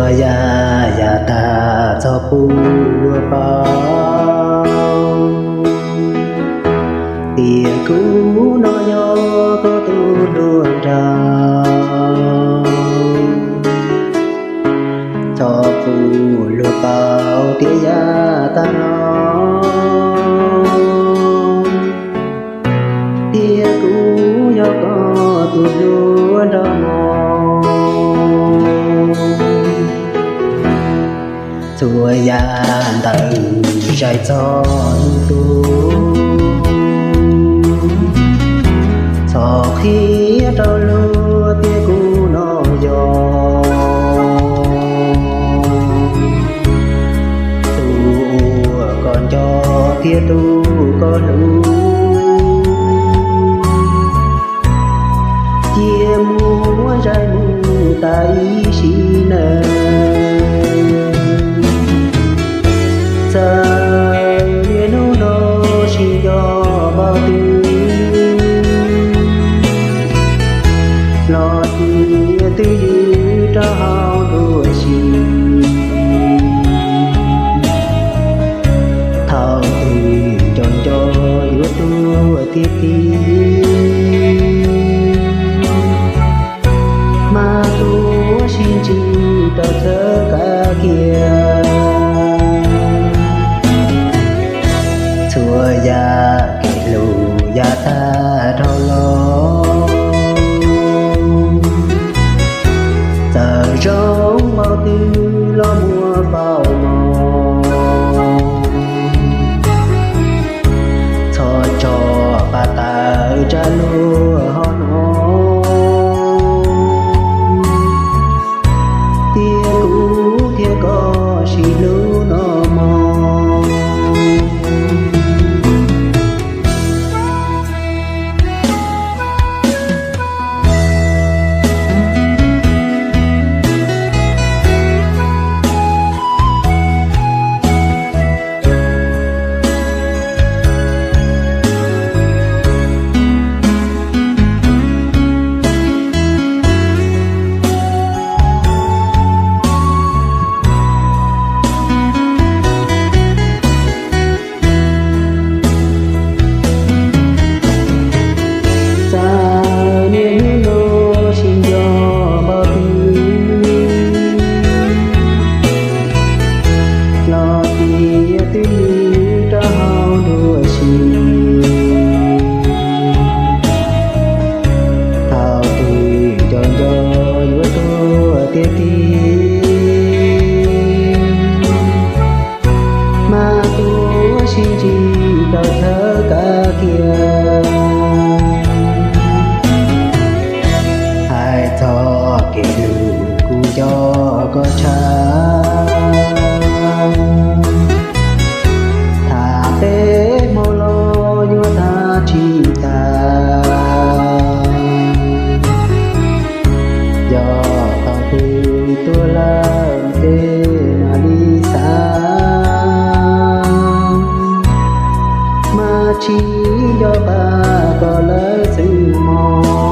Yaj yam tag txhob pub luag paub tias kuv no yog koj tus hluas nraug. Txhob pub luag paub tias yaj tag no tias kuv yog koj tus hluas nraug mog. Txhua yam ntawm zais txog hnub tuag, txhob qhia rau luag tias kuv no yog tus uas koj nco thiab tus koj hlub. Cia muab zais mus tas ib sim neej, txawm niaj hnub no sib nco npaum twg los cia twj ywm rau hauv nruab siab. Thaum twg nco nco yuav tuag tiag tiag, mas tuav sib ntsib rau txhawb kav kiag. Txhua yam kev hlub yaj tag dhau los, txawm zoo npaum twg los muab faus mog. Txhob tso pab tawm tsam luag ho hnov tias kuv thiab koj sib hlub no mog. Txawm niaj hnub no sib nco npaum twg los cia twj ywm rau hauv nruab siab. Thaum twg nco nco yuav tuag tiag tiag, mas tuav sib ntsib rau txhawb kav kiag. Hais txog kev hlub kuv nco koj tshaj, tham peb hmo los yuav tham tsis tag. Yog thaum twg tuag lawm ces mam li xav, mas tsis nco pab koj lawm xwb mog.